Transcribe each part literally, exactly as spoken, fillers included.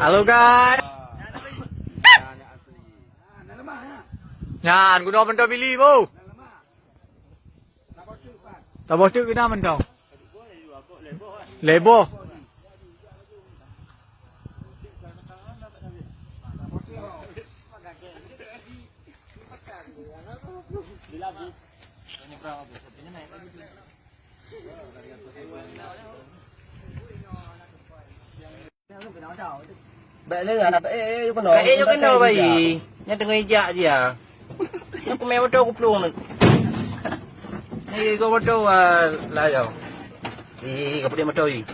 Halo, guys. Nyan, guna mantong Billy, bu. Taboh teuk keunan mantong. Lhèe boh. Bèk lé, anak, eh, eh, yuk keunoe. Ka, eh, yuk keunoe bayi. Nyan teungoh ijak jih, ah. Nyan kumè moto kuplueng ni. Ni, iko moto, ah, layau. Ih, ka peudiek moto, ih.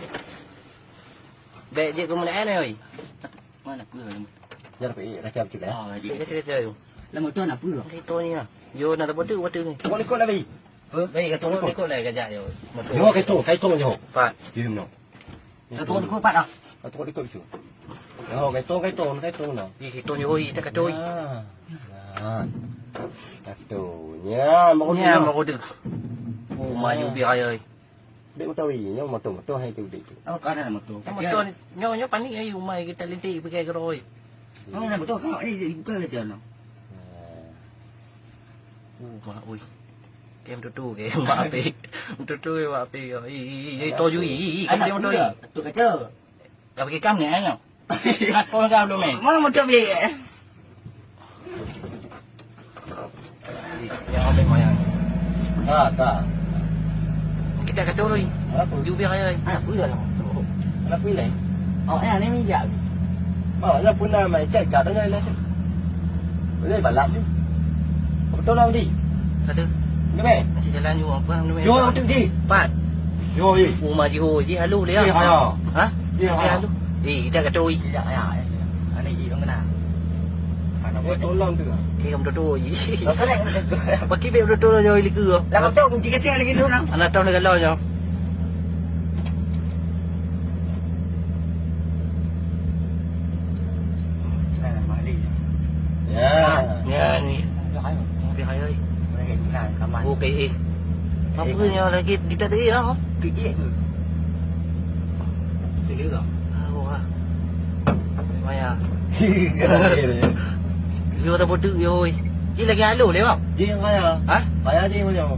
Bèk jeuet keu meunan, oi. Mana peue? Jar peuék kaca bacut, eh? Ah, jeuet. Kaca-kaca, yuk. Lam moto na peue? Kaca ni, ah. Yo, na taboh teuk, boh teuk ni. Tunggu likot lah, bayi. Bayi, ka tunggu likot lah, kajak, yo. Moto. Yo, kaca, kaca, yo. Pat. Yo, no. Ka tunggu likot pat dah. Ka tunggu likot bacut. Yo, kaca, kaca, kaca, no. Ih, kaca, yo, ih, dah kaca, ih. Ah. Ah. Kaca. Nya, mau Nya, dulu. Mau dulu. Oh, maju bi raya, ih. Dek moto, ih, nyoe moto, moto hai tu dek tu. Oh, ka na moto. Moto, nyoe, nyoe panik, ai, umai kita lintik pakai keroe. Oh, na moto, ka, eh, bukan kerja no. Oh, mak, ui. Kem tutu ke, mak api. Tutu ke, mak api. Ih, ih, ih, ih, toju, ih, ih, ih, kan dia moto, ih. Tu kaca. Ka pakai kam ni, ai, nyoe. Kat pon ka belum, eh? Mana motor beli, eh? Yang ambil mayang. Ha, ka. Kita kata orang. Apa? Jubir raya. Ha, apa ya lah? Anak pilih. Oh, ya, ni mijak. Oh, ya pun nama cek kat tanya lah. Boleh balap tu. Betul lah, Udi? Ada. Ni meh. Macam jalan you apa nama? Yo, betul, Di. Pat. Yo, eh. Rumah Jiho, Ji, halo dia. Eh, haya. Ha? Eh, haya. Halo. Eh, kita kata, oi. Tidak, ya, ya, ya. Anak Ji, orang kena. Anak Eh, tolong tu. Eh, kamu tutu, oi. Apa nak? Baki bek betul-betul jauh liku. Lah, betul, kunci kecil lagi tu, nah. Anak tahu negara jauh. Nah, mari. Ya. Ya, ni. Mobil hai, oi. Mobil hai, oi. Okey, eh. Apa nyoe lagi kita tadi lah? Titik tu. Titik tu. Ah, wah. Maya. Yo dah bodoh yo, oi. Ji lagi halus le, bang. Ji yang kaya. Ha? Kaya ji macam.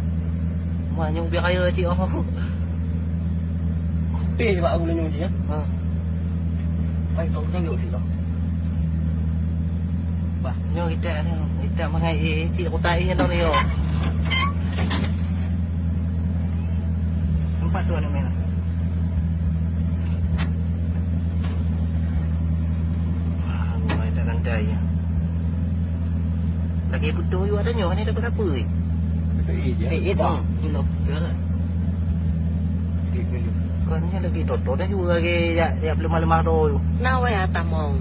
Wah, nyung biar kaya cik, oh. Teh bak aku lenyung ji, ya. Ha. Mai kau tengok sini. Bah, nyoe kita ni, kita mangai eh, cik kota eh nyoe ni, yo. Tempat tu anu main. Wah, mulai tak gantai ya. Lagi betul juga ada nyoe ni dapat apa ni? Betul eh, je. Eh, eh, dah. Hmm. Belum. Jangan. Okey, okey. Bukannya lagi toto dah juga lagi ya, ya belum malam tu. Nawaya tamong.